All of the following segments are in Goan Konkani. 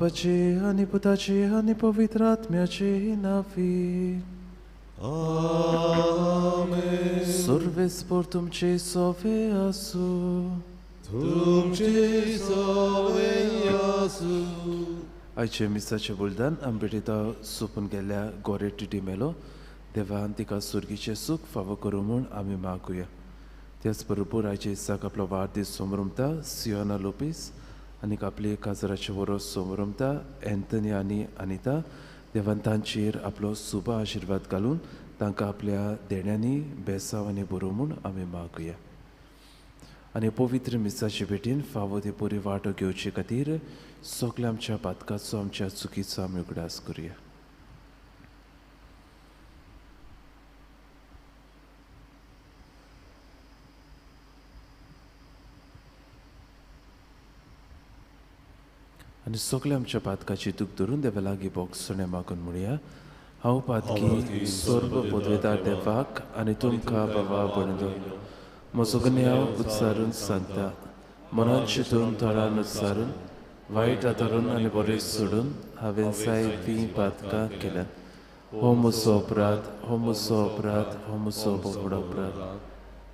बापाची आनी पुताची आनी पवित्र आत्म्याची नावी. आमेन. सर्वेस्पर तुमचे सोवे आसूं. तुमचे सोवे आसूं. आयचे मिसाचे बलिदान आंबेडिता सोंपून गेल्ल्या गोरेटी डिमेलो देवान तिका सुर्गीचें सूख फावो करूं म्हूण आमी मागुया. त्याच बरोबर आयचे दिसाक आपलो वाडदीस समरमता सियोना लोपीस आनी आपले काजराचे वरोस समरमता एंथनी आनी अनिता देवान तांचेर आपलो सुबा आशिर्वाद घालून तांकां आपल्या देण्यांनी बेसांव आनी बरोवं म्हूण आमी मागुया. आनी पवित्र मिसाचे भेटीन फावो ते बरी वांटो घेवचे खातीर सगल्या आमच्या पातकाचो आमच्या चुकीचो आमी उगडास करुया. आनी सगल्या आमच्या पातकाची दूख धरून देवा लागीं बोगसणें मागून म्हणया. हांव पातकी सर्व पदवेदार देवाक आनी तुमकां बाबा भयणीनो म्हजो गुन्यांव उच्चारून सांगता. मनान चिंतून थोडान उच्चारून वायट आदारून आनी बरें सोडून हांवें जायतीं पातकां केल्यात. हो म्हजो अपराध, हो म्हजो अपराध, हो म्हजो व्हड अपराध.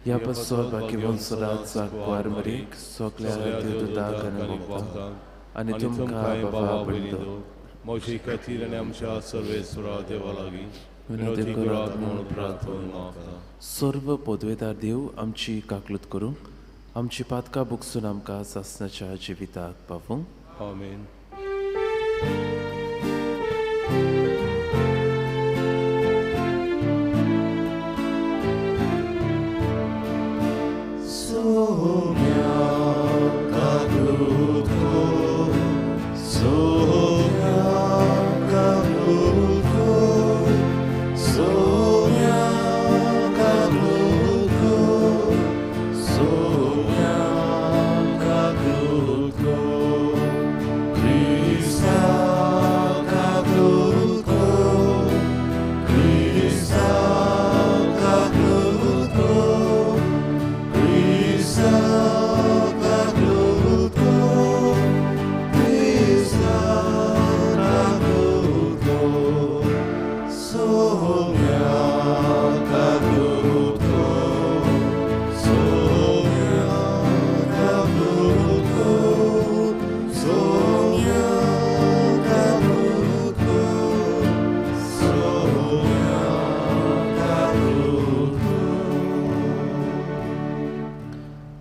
ह्या पासत बाकी वंसरात जागवार मरीक सगल्या देवदूताक आनी भोगता आनी तुमकां बाबा भयणीनो म्हजे खातीर आनी आमच्या सर्वेस्परा देवा लागीं विनवती करात म्हूण प्रार्थना मागता. सर्व पदवेदार देव आमची काकलूत करूंक आमची पातकां बुकसून आमकां सासणाच्या जिविताक पावूंक. आमेन.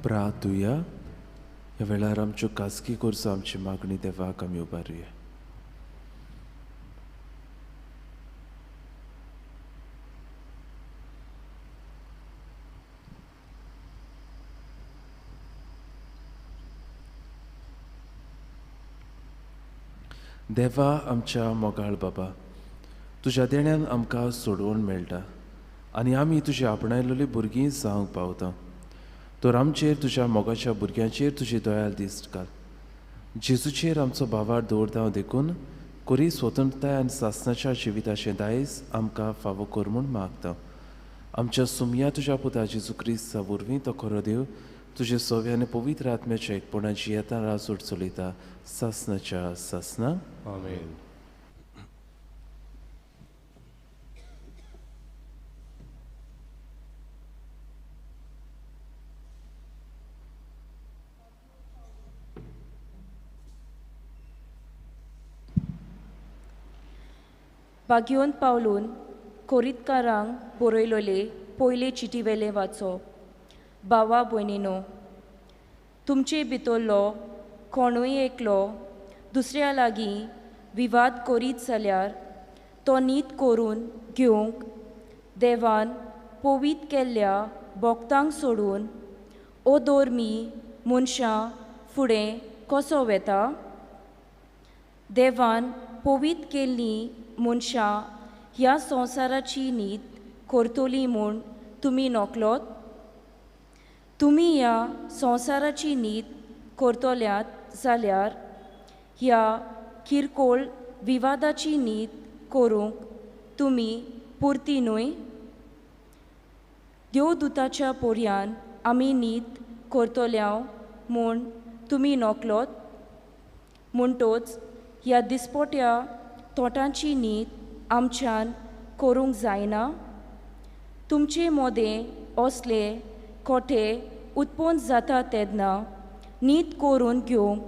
प्रार्थुया. ह्या वेळार आमच्यो खाजगी गरजो आमची मागणी देवाक आमी उबारुया. देवा आमच्या मोगाळ बाबा, तुज्या देण्यान आमकां सोडवण मेळटा आनी आमी तुजी आपणायलेली भुरगीं जावंक पावता. तर आमचेर तुज्या मोगाच्या भुरग्यांचेर तुजी दयाल दिश्ट घाल. जेजूचेर आमचो भावार दवरता देखून कोरी स्वतंत्रताय आनी सासणाच्या जिविताचें दायज आमकां फावो कर म्हूण मागता. आमच्या सुमया तुज्या पुता जेजू क्रिस्ता वरवीं तो खरो देव तुजे सव्या आनी पवित्र आत्म्याच्या एकपणा जियेता राजवट चलयता सासणाच्या सासना. आमेन. बागियोन पावलून कोरितकारांक बरयलोले पयले चिटीवेले वाचो. भावा भयणीनो, तुमचे भितरलो कोणूय एकलो दुसऱ्या लागीं विवाद करीत जाल्यार तो नीत करून घेवंक देवान पवीत केल्ल्या भक्तांक सोडून अधर्मी मनशां फुडें कसो वेता? देवान पवीत केल्लीं मनशां ह्या संवसाराची नीत करतली म्हूण तुमी नकलोत? तुमी ह्या संवसाराची नीत करतल्यात जाल्यार ह्या किरकोळ विवादाची नीत करूंक तुमी पुरती न्हय? देवदूताच्या पोरयान आमी नीत करतल्या म्हूण तुमी नकलोत? म्हणटोच ह्या दिसपोट्या तोटांची नीत आमच्यान करूंक जायना? तुमचे मोदें असले खोटे उत्पन्न जाता तेन्ना नीत करून घेवंक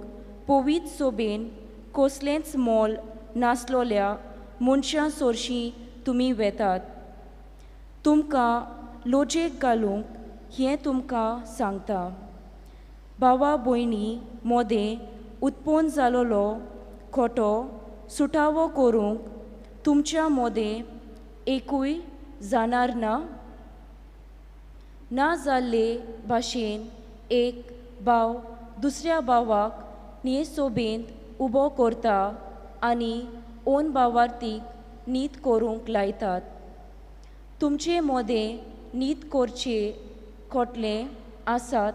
पवीत सोबेन कसलेंच मोल नासलोल्या मनशां सरशीं तुमी वेतात. तुमकां लजेक घालूंक हें तुमकां सांगता. भावा भयणी मोदें उत्पन्न जालोलो खोटो सुटावो करूंक तुमच्या मोदें एकूय जाणार ना? ना जाल्ले भाशेन एक भाव दुसऱ्या भावाक न्हेसोबेंत उबो करता आनी ओन भावार्थीक नीत करूंक लायतात. तुमचे मोदें नीत करचे खोटलें आसात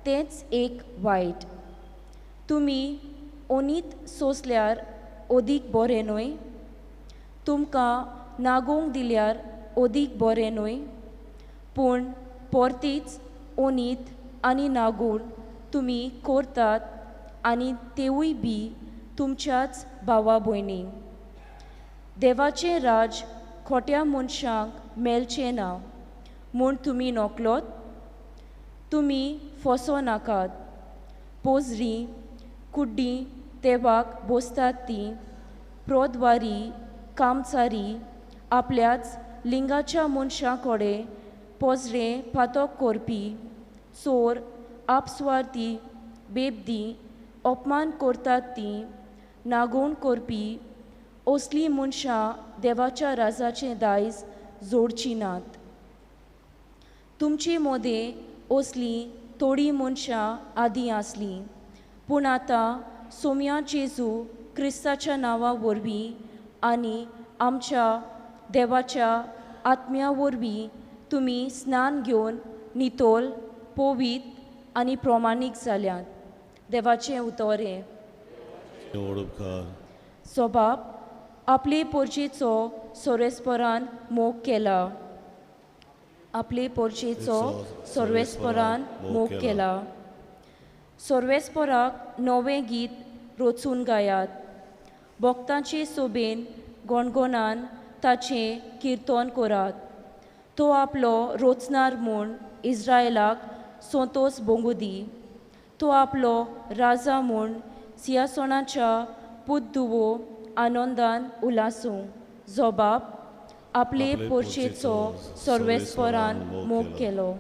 तेंच एक वायट. तुमी ओनीत सोंसल्यार अदीक बरें न्हय? तुमकां नागोवंक दिल्यार अदीक बरें न्हय? पूण परतीच ओनीत आनी नागोवन तुमी करतात आनी तेवूय बी तुमच्याच भावा भयणींक. देवाचें राज खोट्या मनशांक मेळचें ना म्हूण तुमी नकलोत? तुमी फसो नाकात. पोजरी कुड्डीं देवाक बसतात तीं प्रोद्वारी कामचारी आपल्याच लिंगाच्या मनशां कडेन पोजरें पातक करपी चोर आपस्वार्थी बेबदी अपमान करतात तीं नागोवण करपी असलीं मनशां देवाच्या राजाचें दायज जोडचीं नात. तुमचे मोदें असलीं थोडीं मनशां आदीं आसलीं, पूण आतां सोम्या जेजू क्रिस्ताच्या नांवा वरवीं आनी आमच्या देवाच्या आत्म्या वरवीं तुमी स्नान घेवन नितोल पवीत आनी प्रमाणीक जाल्यात. देवाचें उतर हें. स्वभाव आपले पोरचेचो सोरेस्परान मोग केला. आपले पोरचेचो सोर्वेस्परान मोग केला. सोर्वेस्पराक नवें गीत रचून गायात. भक्तांचे सोबेन गणगणान ताचें किर्तन करात. तो आपलो रोचणार म्हूण इस्रायलाक संतोस भोंगू दी. तो आपलो राजा म्हूण सिंहासनाच्या पुतदुवो आनंदान उलासूं. जोबाब आपले पोरचेचो सर्वेस्परान मोग केलो.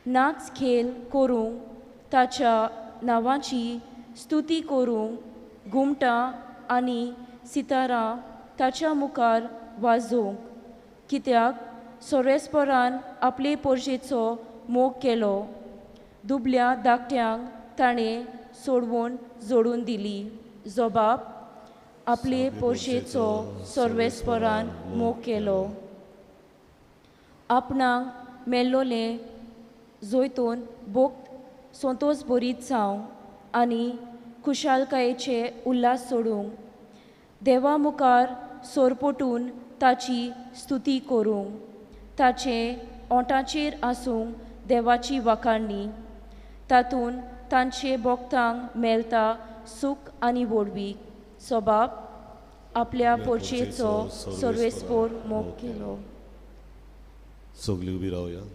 नाच खेळ करूंक ताच्या नांवाची स्तुती करूंक घुमटां आनी सितारां ताच्या मुखार वाजोवंक. कित्याक सर्वेस्परान आपले पोरचेचो मोग केलो. दुबल्या धाकट्यांक ताणें सोडवून जोडून दिली. जोबाब आपले पोरचेचो सर्वेस्परान मोग केलो. आपणाक मेल्लोलें जैतून भोक्त संतोस भरीत जावं आनी खुशालकायेचे उल्हास सोडूंक देवा मुखार सोरपोटून ताची स्तुती करूंक ताचे ओंठाचेर आसूंक देवाची वाखाणणी. तातूंत तांचे भक्तांक मेळटा सूख आनी व्हडवीक. स्वभाव आपल्या पोरचेचो सर्वेस्पोर मोग केलो. सगळीं उबी रावया.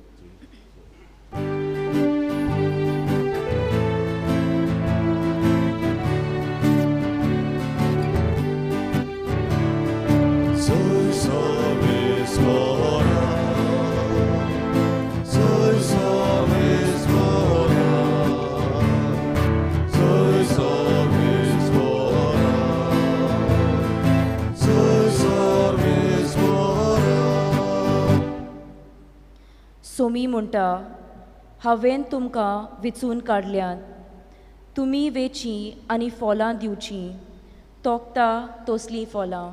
सोमी म्हणटा, हांवें तुमकां विचून काडल्यात, तुमी वेचीं आनी फळां दिवचीं, तोखता तसलीं फळां.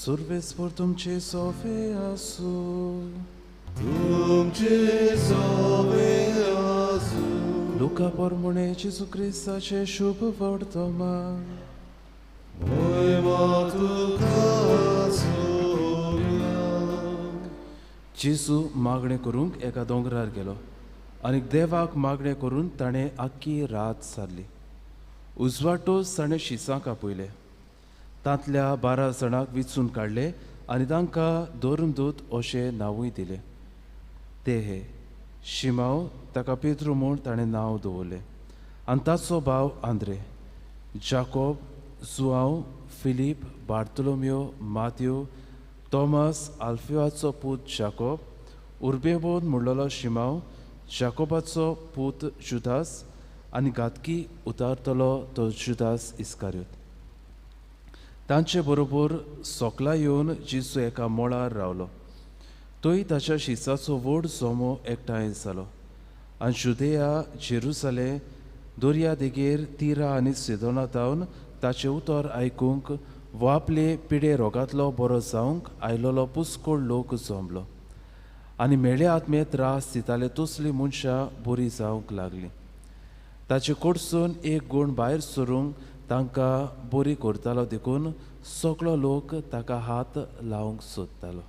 सुर्वेस्पर तुमचे सोवे आसूं. तुमचे सोवे आसूं. लुका प्रमाणे जेजू क्रिस्ताचें शुभ वर्तमान. महिमा तुका सोबया. जेजू मागणें करूंक एका दोंगरार गेलो आनी देवाक मागणें करून ताणें आख्खी रात सारली. उजवाटोच ताणें शिसांक आपयले. तांतल्या 12 जाणांक विचून काडले आनी तांकां धर्मदूत अशें नांवूय दिलें. ते हे शिमाव, ताका पेद्रू म्हूण ताणें नांव दवरलें, आनी ताचो भाव आंद्रे, जाकोब, जुआंव, फिलीप, बार्तोलोमियो, मात्यो, थॉमस, आल्फियाचो पूत जाकोब, उर्बेबोन म्हणलेलो शिमाव, जाकोबाचो पूत जुदास आनी घातकी उतारतलो तो जुदास इस्कारियोत. तांचे बरोबर सोकला येवन जेजू एका मळार रावलो. थंय ताच्या शिसाचो व्हड जमो एकठांय जालो आनी जुदेया, जेरुसलेम, दर्या देगेर तिरा आनी सिदोना तावन ताचें उतर आयकूंक वो आपले पिडे रोगांतलो बरो जावंक आयलोलो पुस्कोळ लोक जमलो आनी मेळे आत्मे त्रास दिताले तसलीं मनशां बरी जावंक लागलीं. ताचे कडसून एक गूण भायर सरूंक तांकां बरी करतालो देखून सगळो लोक ताका हात लावंक सोदतालो.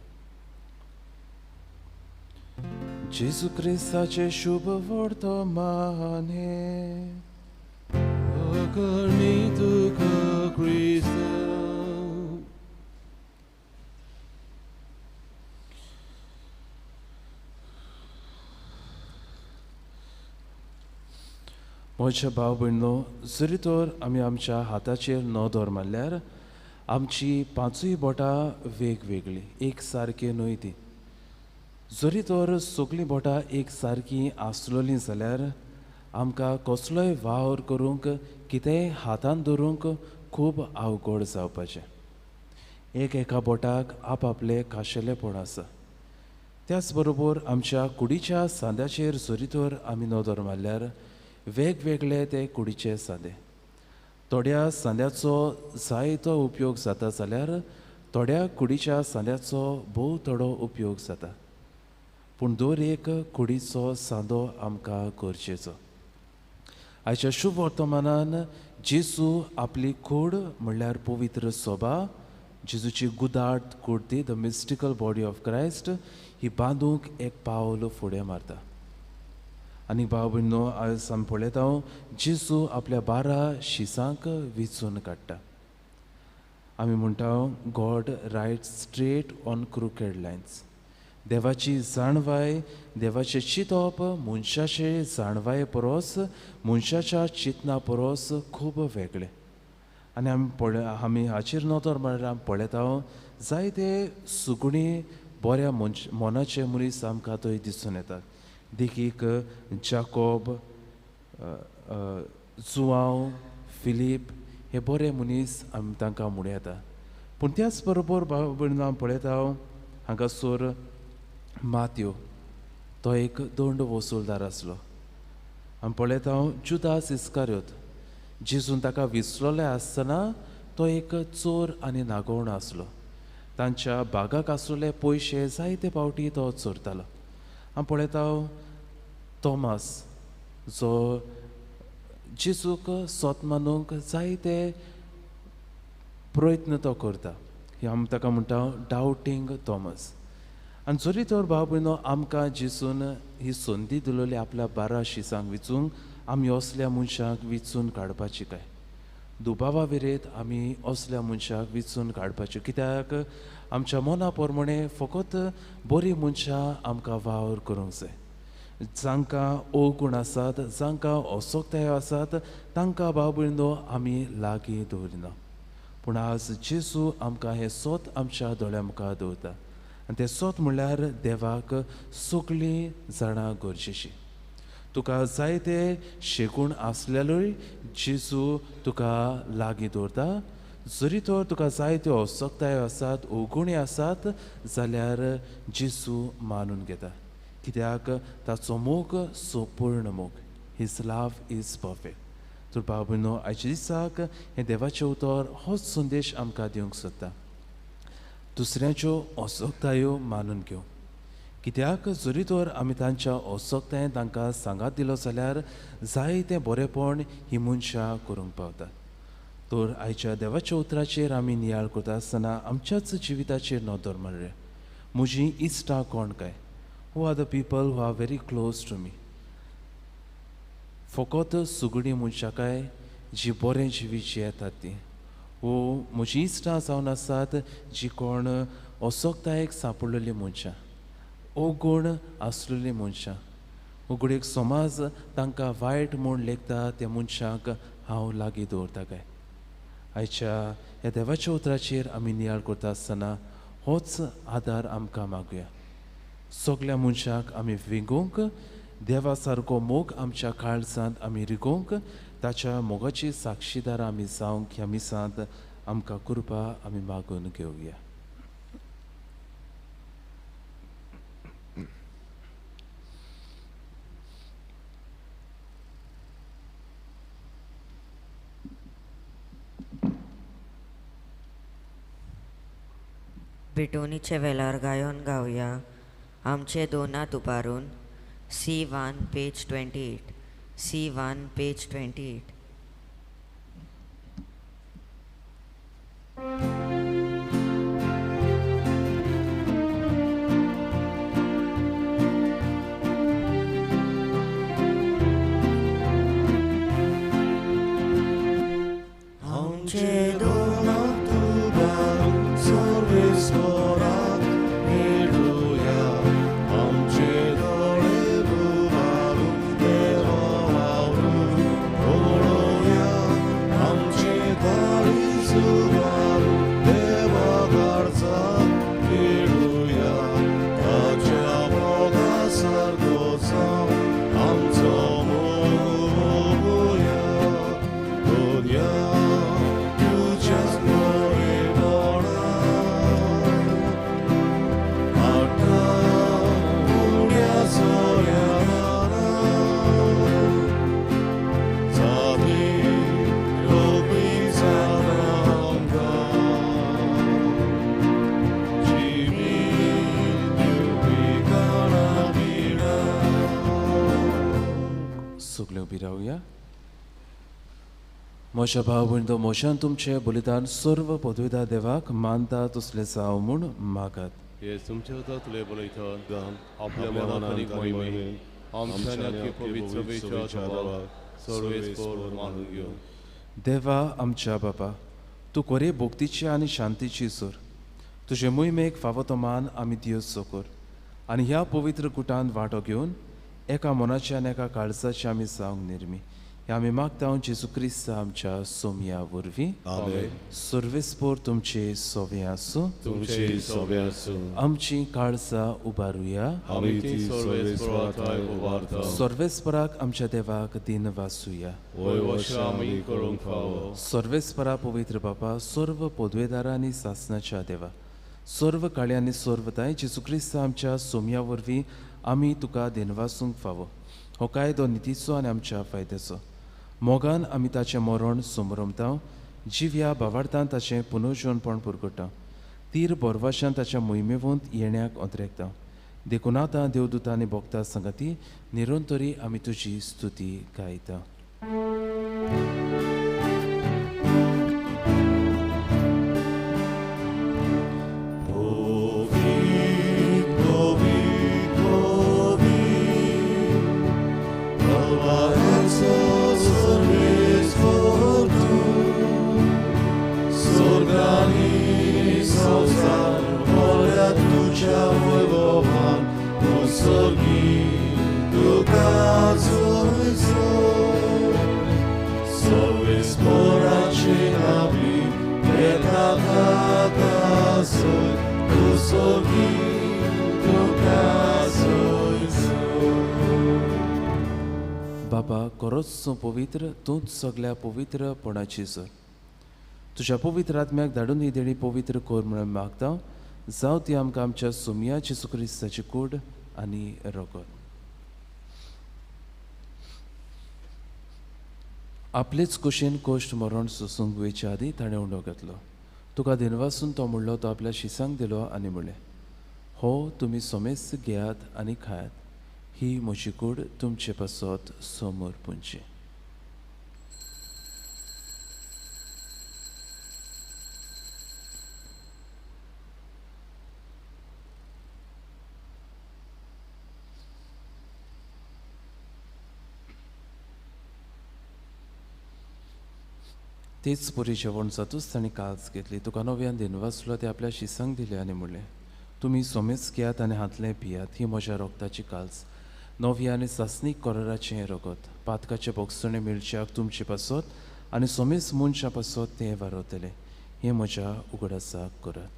जेजू क्रिस्ताचें शुभ वर्तमान हें. करणी तुका क्रिस्ता. म्हज्या भाव भयणो, जरी तर आमी आमच्या हाताचेर नदर मारल्यार आमची पांचूय बोटां वेगवेगळीं, एक सारकी न्हय ती. जरी तर सगळीं बोटां एक सारकीं आसलोलीं जाल्यार आमकां कसलोय वावर करूंक, कितेंय हातान धरूंक खूब अवघड जावपाचें. एक एका बोटाक आपआपलें खाशेलेपण आसा. त्याच बरोबर आमच्या कुडीच्या सांद्याचेर जरी तर आमी नदर मारल्यार वेगवेगळे ते कुडीचे सांदे. थोड्या सांद्याचो जायतो उपयोग जाता जाल्यार थोड्या कुडीच्या सांद्याचो भोव थोडो उपयोग जाता. पूण दर एक कुडीचो सांदो आमकां गरजेचो. आयच्या शुभ वर्तमानान जेजू आपली कूड म्हणल्यार पवित्र सोबा, जेजूची गुदाट कूड, ती the mystical body of Christ, ही बांदूंक एक पावल फुडें मारता. आनी भाव भयणो, आयज आमी पळयता जेजू आपल्या 12 शिसांक विचून काडटा. आमी म्हणटा God write straight on crooked lines. देवाची जाणवाय, देवाचें चिंतप मनशाचे जाणवाये परस, मनशाच्या चिंतना परस खूब वेगळें. आनी आमी आमी हाचेर नदर मारल्यार आमी पळयता जायते सुगुणी बऱ्या मनाचे मनीस आमकां थंय दिसून येतात. देखीक जाकोब, जुआंव, फिलीप हे बरे मनीस आमी तांकां म्हणूं येता. पूण त्याच बरोबर भाव भयणीं आमी पळयता हांगासर मात्यो, तो एक दंड वसुलदार आसलो. आमी पळयता जुदास इस्कारियोत, जेजून ताका विसरलें आसतना तो एक चोर आनी नागोवणो आसलो. तांच्या बागाक आसलेले पयशे जायते फावटी तो चोरतालो. आमी पळयता थॉमस, जो जेजूक सोत मानूंक जायते प्रयत्न तो करता, हे आमी ताका म्हणटा डावटींग थॉमस. आनी जरी तर भाव भयणो आमकां जेजून ही संदी दिलोली आपल्या 12 शिसांक विचूंक, आमी असल्या मनशांक विचून काडपाची काय दुबावा विरेत आमी असल्या मनशाक विचून काडपाच्यो. कित्याक आमच्या मना प्रमाणे फकत बरीं मनशां आमकां वावर करूंक जाय. जांकां अवगूण आसात, जांकां असक्तायो आसात, तांकां भाव भयणो आमी लागीं दवरिना. पूण आज जेजू आमकां हें सोत आमच्या दोळ्या मुखार दवरता आनी तें सोत म्हणल्यार देवाक सगळीं जाणां गरजेची. तुका जायते शेगूण आसलेलोय जेजू तुका लागीं दवरता. जरी तर तुका जायत्यो असक्तायो आसात, अवगुणी आसात जाल्यार जेजू मानून घेता. कित्याक ताचो मोग संपूर्ण मोग, his love is perfect. तर भाव भयणो, आयच्या दिसाक हें देवाचें उतर होच संदेश आमकां दिवंक सोदता. दुसऱ्यांच्यो असक्तायो मानून घेवंक. कित्याक जरी तर आमी तांच्या असक्तायेन तांकां सांगात दिलो जाल्यार जायतें बरेंपण ही मनशां करूंक पावतात. तर आयच्या देवाच्या उतराचेर आमी नियाळ करता आसतना आमच्याच जिविताचेर नदर मारया. म्हजीं इश्टां कोण काय? Who are the people who are very close to me? फकत सुगडी मनशां काय जी बरें जिवीत जियेतात ती, वो म्हजीं इश्टां जावन आसात जी कोण असक्तायेक सांपडलेलीं मनशां, अवगुण आसलेलीं मनशां, उगडीक समाज तांकां वायट म्हूण लेखता त्या मनशांक हांव लागीं दवरता काय? आयच्या ह्या देवाच्या उतराचेर आमी नियाळ करता आसतना होच आदार आमकां मागुया. सगल्या मनशांक आमी विंगोवंक, देवा सारको मोग आमच्या काळजांत आमी रिगोवंक, ताच्या मोगाची साक्षीदार आमी जावंक ह्या मिसांत आमकां कृपा आमी मागून घेवया. भेटवणीच्या वेळार गायोन गावया आमचे दोनात उबारून. C1 page 28. C1 page 28. आमचे दोनात उबारून सर्वेस्पराक मेळुया, आमचे दोळे उबारून देवा वावरून पळोवया, आमचे काळीज उबारून देवा काळजाक मेळुया, ताच्या मोगा सारको जावन आमचो मोग मोगुया. दर्या तुज्या बरेपणान हाडटा उण्या सोऱ्यान, जाती लोपी जाता आमकां, जिवीत दिवपी खाणां पिणां. सगळे उबी रावया. म्हज्या भाव भयणींनो, म्हज्यान तुमचें बलिदान सर्व पदवीदार देवाक मानता तसलें जावं म्हूण मागात. हे तुमच्या हातांतले बलिदान आपल्या मनात आनी मोहिमेन आमच्या आनी पवित्र सभेच्या देवाक सर्वेस्पर मानून घेवं. देवा आमच्या बाबा, तूं खरे भक्तीची आनी शांतीची सोर. तुजे मोहिमेक फावो तो मान आमी दिवचो कर आनी ह्या पवित्र गुटांत वांटो घेवन एका मनाची आनी एका काळजाची आमी जावंक निर्मी. ह्या आमी मागता जेजू क्रिस्त आमच्या सोमया वरवीं. आमेन. सर्वेस्पर तुमचे सोवे आसूं. तुमचे सोवे आसूं. आमची काळजां उबारुया. आमी ती सर्वेस्परा ठांय उबारता. सर्वेस्पराक आमच्या देवाक दिन वासुया. वय वशा आमी करूंक फावो. सर्वेस्परा पवित्र बापा, सर्व पदवेदारा आनी सासनाच्या देवा, सर्व काळी आनी सर्वताय जेजू क्रिस्त आमच्या सोमया वरवीं आमी तुका दिनवासूंक फावो. हो कायदो नितीचो आनी आमच्या फायद्याचो. मोगान आमी ताचें मरण समरमता, जिव्या भावार्थान ताचें पुनर्जीवनपण पुरगटा, तीर बोरवाशान ताच्या मोहिमेवंत येण्याक अंतरेकता. देखून आतां देवदूतांनी भोगता संगती निरंतरी आमी तुजी स्तुती गायता. बाबा, खरोच तूं पवित्र, तूंच सगल्या पवित्रपणाची सर. तुज्या पवित्र आत्म्याक धाडून ही देणी पवित्र कर म्हणून मागता. जावं ती आमकां आमच्या सोमया जेजू क्रिस्ताची कूड आनी रगत. आपलेच कुशीन कोश्ट मरण सोसूंक वयचे आदीं ताणें उंडो घेतलो. तुका दिनवासून तो म्हणलो तो आपल्या शिसांक दिलो आनी म्हणलें, हो तुमी सोमेस्त घेयात आनी खायात, ही म्हजी कूड तुमचे पासत समोर पुंची. तेच परी जेवण जातूच ताणें काल्स घेतली, तुका नव्यान दिनवासलो, ते आपल्या शिसांक दिले आनी म्हणलें, तुमी सोमेच घेयात आनी हातलें पियात, ही म्हज्या रोगताची काल्स, नव्या आनी सासणीक कोराराचें हें रगत, पातकाचें भोगसणें मेळच्याक तुमचे पासत आनी सोमेस मनशां पासत तें वारवतलें, हें म्हज्या उगडासाक करात.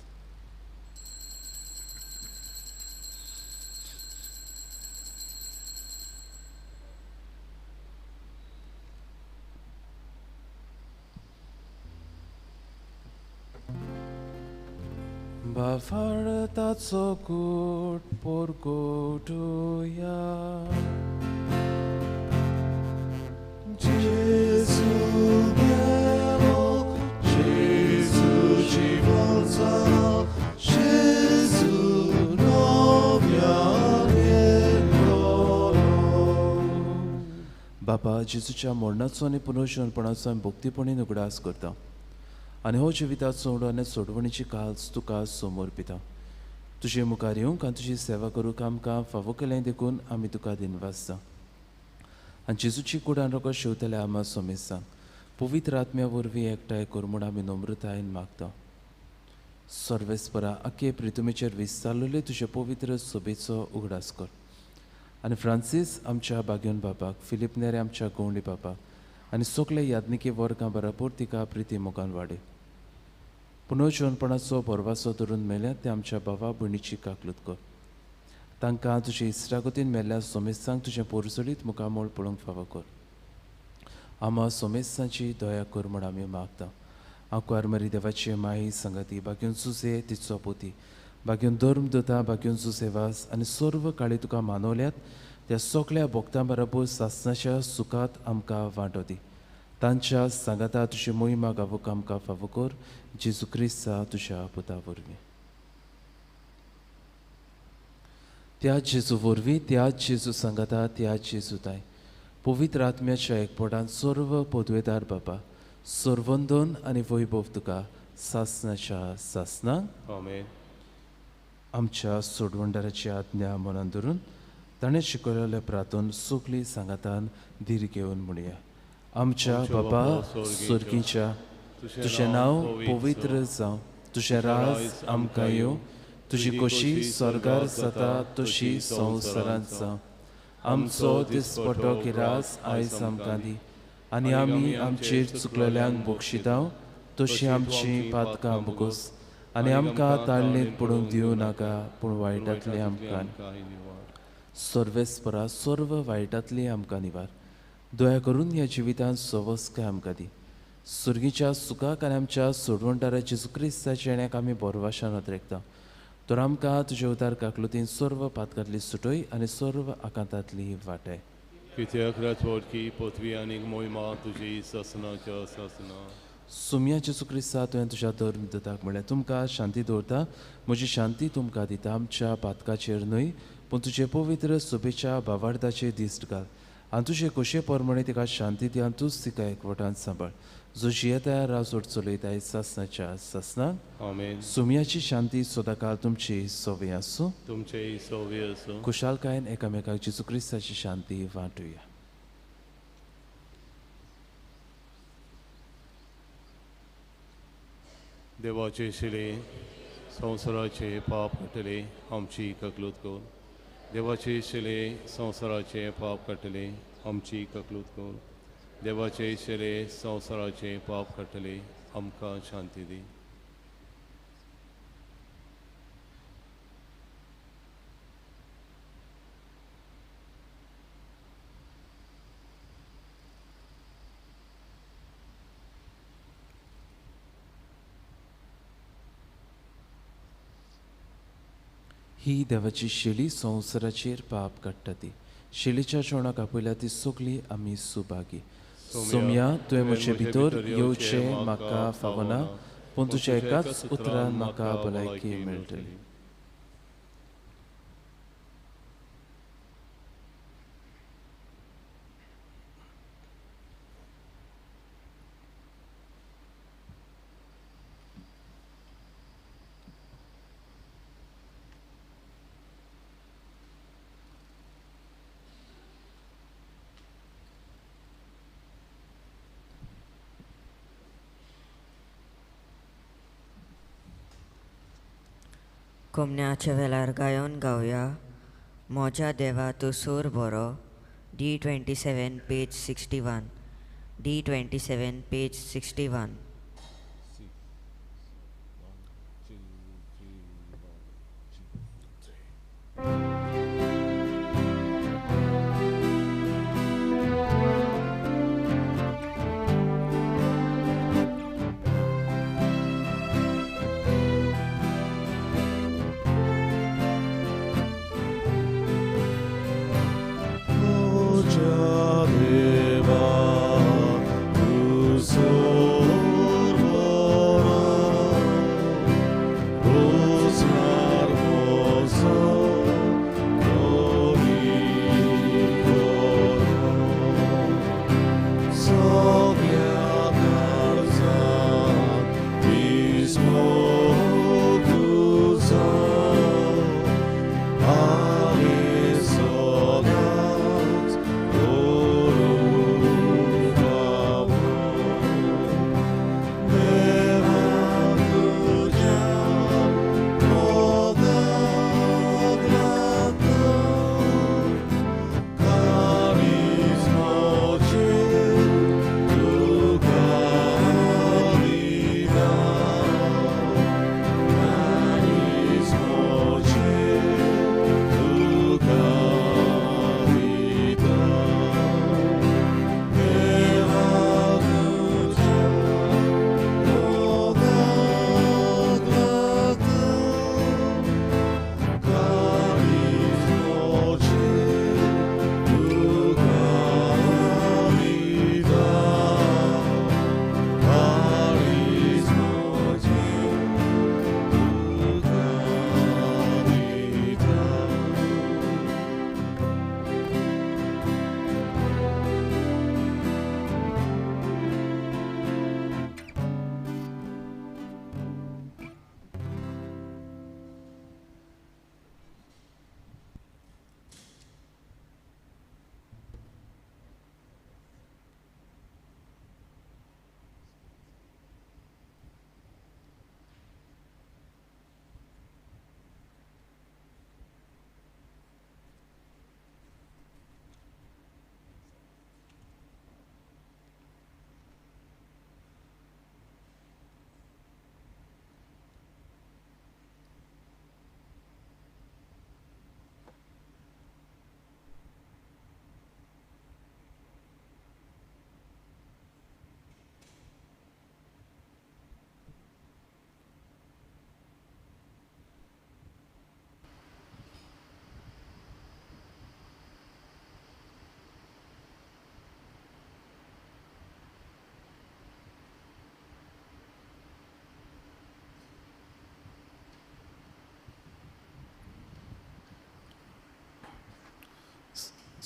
बाफारताचो कूट पोरकोटुया Gesù bello, Gesù जीवन जालो, Gesù नव्यान येतलो. बापा, जेजूच्या मरणाचो आनी पुनर्जीवनपणाचो आमी भक्तीपणी उगडास करता आनी हो जिविताचो उडो आनी सोडवणीची काल्स तुका समर्पिता. तुजे मुखार येवंक आनी तुजी सेवा करूंक आमकां फावो केलें देखून आमी तुका दिनवासता. आनी जेजूची कूड आनी रगत शेवतल्या आमा सोमेसांक पवित्र आत्म्या वरवीं एकठांय कर म्हूण आमी नम्रतायेन मागता. सर्वेस्परा, आखे प्रितुमेचेर विस्तारलेले तुजे पवित्र सोबेचो उगडास कर आनी फ्रांसीस आमच्या बागेवन बापाक, फिलीप नेरे आमच्या गवंडी बापाक आनी सगळे यादनिकी वर्गां बराबर तिका प्रिती मोगान वाडय. पुनर्जीवनपणाचो भरवासो धरून मेल्या ते आमच्या भावा भयणीची काकलूत कर. तांकां तुजे इश्टागतीन मेल्ल्या सोमेस्तांक तुजें पोरजोलीत मुखामळ पळोवंक फावो कर. आमा सोमेस्तांची दया कर म्हूण आमी मागता. आंकवार मरी देवाची माई संगती, बागेवन सुसे तिचो पोती, बागेवन धर्म दोता, बागेवन सुसेवास आनी सर्व काळी तुका मानवल्यात त्या सगळ्या भक्तां बराबर सासणाच्या सुखात आमकां वांटो दी. तांच्या सांगाता तुजी मोहिमा गावूंक आमकां फावो कर, जेजू क्रिस्ता तुज्या पुता वरवीं. त्या जेजू वरवीं, त्या जेजू सांगाता, त्या जेजू ताय पवित्र आत्म्याच्या एकपटान सर्व पदवेदार बापा, सर्वंदन आनी वैभव तुका सासणाच्या सासणाक. आमेन. आमच्या सोडवणदाराची आज्ञा मनान धरून ताणें शिकयलेलें प्रार्थन सगळीं सांगातान धीर घेवन म्हणया. आमच्या बाबा स्वर्गीच्या, तुजें नांव पवित्र जावं, तुजें राज आमकां येवं, तुजी खोशी स्वर्गार जाता तशी संवसारांत जावं. आमचो दिसपटो किरास आयज आमकां दी आनी आमी आमचेर चुकलेल्यांक बक्षिता तशी आमची पातकां भोगोस आनी आमकां ताळणेंत पडूंक दिवं नाका, पूण वायटांतली आमकां सर्वेस्परा सर्व वायटांतली आमकां निवार. दया करून ह्या जिवितांत सवस्काय आमकां दी. सुर्गीच्या सुखाक आनी आमच्या सोडवणदारा जेजू क्रिस्ताच्या येण्याक आमी बोरवाशान अद्रेकता. तर आमकां तुजे उदार काकलुतीन सर्व पातकांतली सुटय आनी सर्व आकांतांतली वाटय. कित्याक राजवटकी पृथ्वी आनी मोहिमा तुजी सासणाच्या सासणा. सुम्या जेजू क्रिस्ता, तुवें तुज्या धर्म दताक म्हणलें, तुमकां शांती दवरता, म्हजी शांती तुमकां दिता, आमच्या पातकाचेर न्हय पूण तुजे पवित्र सोबेच्या भावार्थाचेर दिश्ट घाल आनी तुजे खोशये प्रमाणे तिका शांती दी आनी तूंच तिका एकवटान सांबाळ, जो जियेता राजवट चलयता सासणाच्या सासणाक. आमेन. सुम्याची शांती सदांकाळ तुमची सोवे आसूं, तुमचेय सोवे आसूं. खुशालकायेन एकामेकाक जेजू क्रिस्ताची शांती वांटुया. देवाचे शिले संवसाराचे पाप काडटले आमची ककलूत कर. देवाचे शिले संवसाराचे पाप काडटले आमची ककलूत कर. देवाचे शिले संवसाराचे पाप काडटले आमकां शांती दी. ही देवाची शेली संवसाराचेर पाप काडटा ती शेलीच्या जेवणाक आपयल्या ती सगळी आमी सुभागी. सोम्या, तुवें म्हजे भितर येवचें म्हाका फावना, पूण तुज्या एकाच उतरान म्हाका भलायकी मेळटली. कोमण्याच्या वेळार गायोन गावया मोज्या देवा तूं सूर बरो. D27 page 61. D27 page 61.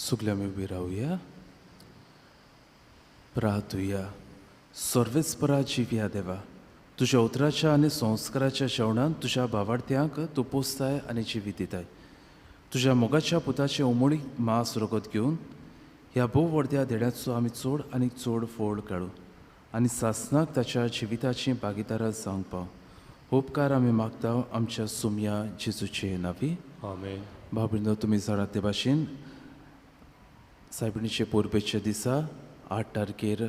सगळे आमी उबी रावया, प्रार्थुया. सर्वेस्परा जिव्या देवा, तुज्या उतराच्या आनी संस्काराच्या जेवणान तुज्या भावार्थ्यांक तूं पोसताय आनी जिवीत दिताय. तुज्या मोगाच्या पुताचें उमळीक मांस रगत घेवन ह्या भोव व्हडल्या देण्याचो आमी चड आनी चड फोड काडू आनी सासनाक ताच्या जिविताची भागीदारां जावंक पाव. उपकार आमी मागता आमच्या सुमया जेजूचे नांवी. आमेन. भाव भयणींनो, तुमी जाणात ते भाशेन सायबिणीचे परबेच्या दिसा 8 तारखेर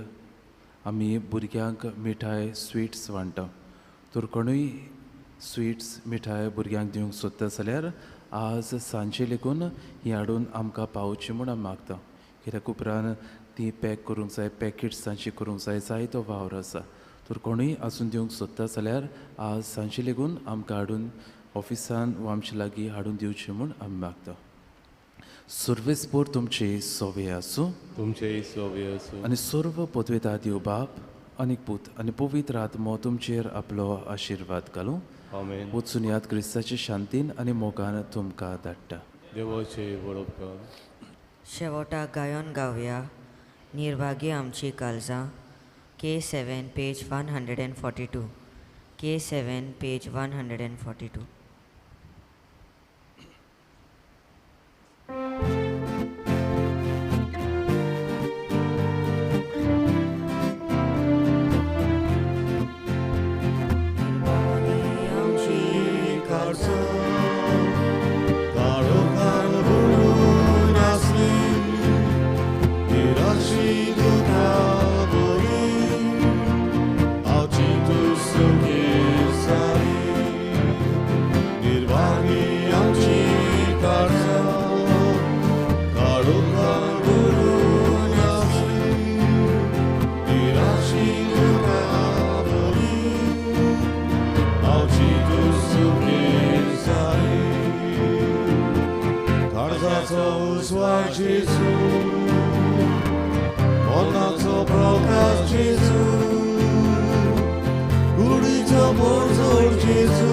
आमी भुरग्यांक मिठाय स्विट्स वांट्टा. तर कोणूय स्विट्स मिठाय भुरग्यांक दिवंक सोदता जाल्यार आज सांजे लेगून ही हाडून आमकां पावोवची म्हूण आमी मागता. कित्याक उपरांत ती पॅक करूंक जाय, पॅकेट्स तांची करूंक जाय, जायतो वावर आसा. तर कोणूय आजून दिवंक सोदता जाल्यार आज सांजे लेगून आमकां हाडून ऑफिसान वा आमचे लागीं हाडून दिवचें म्हूण आमी मागता. सर्वेस्पोर तुमचे सोवे आसूं, तुमचे सोवे आसूं आनी सर्व पदवेता देव बाप आनी पूत आनी पवित्र आत्मो तुमचेर आपलो आशिर्वाद घालूं. आमेन. वचून याद क्रिस्ताचे शांतीन आनी मोगान तुमकां धाडटा. देवाचे बरोबकार. शेवटाक गायन गावया निर्भागी आमची काळजां K7 page 142 K7 page 142. Gesù, monaco procas Gesù, Gurico morzor Gesù,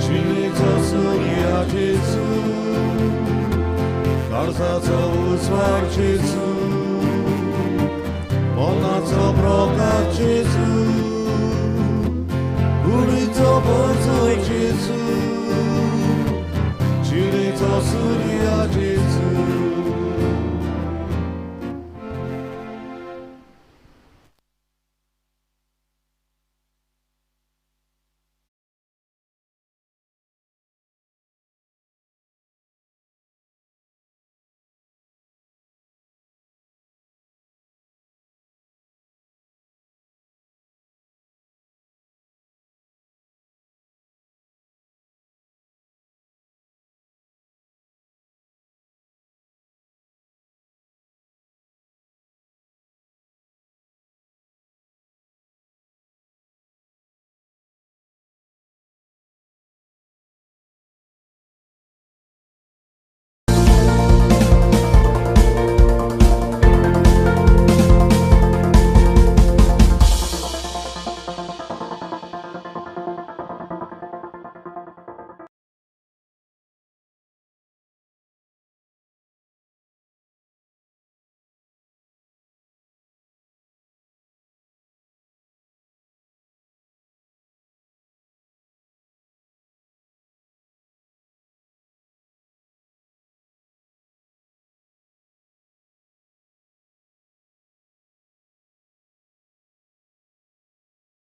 Cinico suria Gesù, Carzaco usvar Gesù, monaco procas Gesù, Gurico morzor Gesù, Cinico suria Gesù.